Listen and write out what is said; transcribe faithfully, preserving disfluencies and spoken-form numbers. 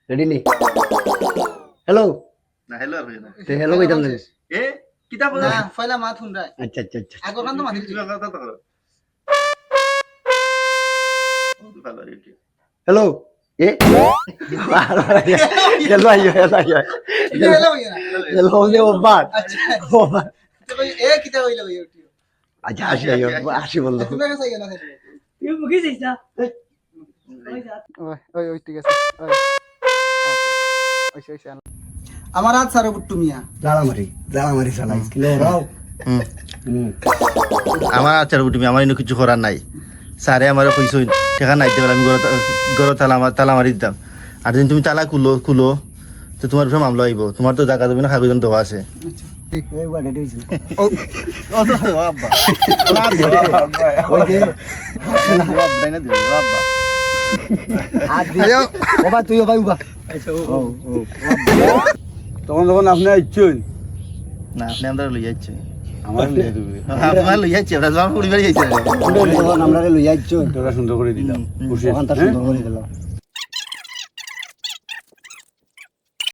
রেডি নি? হ্যালো। না, হ্যালো আর হইল না। তে হ্যালো কইতাম না। এ, কিতা বলে? না, পয়লা মাত হুনরায়। আচ্ছা, আচ্ছা, আচ্ছা। আগর কান তো মাতিল। কিতা কথা তো করো? ভালো, ওকে। হ্যালো। এ? হ্যালো আইও, হ্যালো আইও। এটা হলো ইয়ে না। হ্যালো, হ্যালো, ওবার। আচ্ছা। ওবার। তো কই, এ কিতা কইলো ইউটিউব? আচ্ছা, আসি আইও, আসি বললো। তোমরা কাছে আইও না। তুই মুখে যাইস না। ওই, ওই, ওই, ঠিক আছে। ওই। ওই, ওই, ওই। আমার আত সারো বুট্টু মিয়া। লাড়ামারি, লাড়ামারি চালাইস। কিলো রাও। হুম। হুম। আমার আচ্ছা, তুমি আমার ইনো কিছু করার নাই। স্যারে আমারে কইছইন, টেকা নাই দিলে আমি ঘরো, ঘরো তালা মা-, তালা মারি দিতাম। আর যদি তুমি তালা খুলো, খুলো, তো তোমার উপরে মামলা অইবো। তোমার তো জাগা জমিন কাগজ দেওয়া আছে। এই বাড়ি দিয়েছি। ও, ও তো, ও আব্বা। ওই যে, ও আব্বা, তাই না দিও, ও আব্বা। আর দিও। ওবা, তুই ওবা, ওবা। ও, ও। তখন যখন আপনি আইছেন, না, আপনি আমরা লই যাচ্ছি। আমার লইয়া দিবে। আপনারা লই যাচ্ছি, আমরা তোমার পরিবারই যাচ্ছি। তখন আমরা লইয়া আইছেন। তোরা সুন্দর করে দিলাম। ওখানটা সুন্দর করে দিলাম।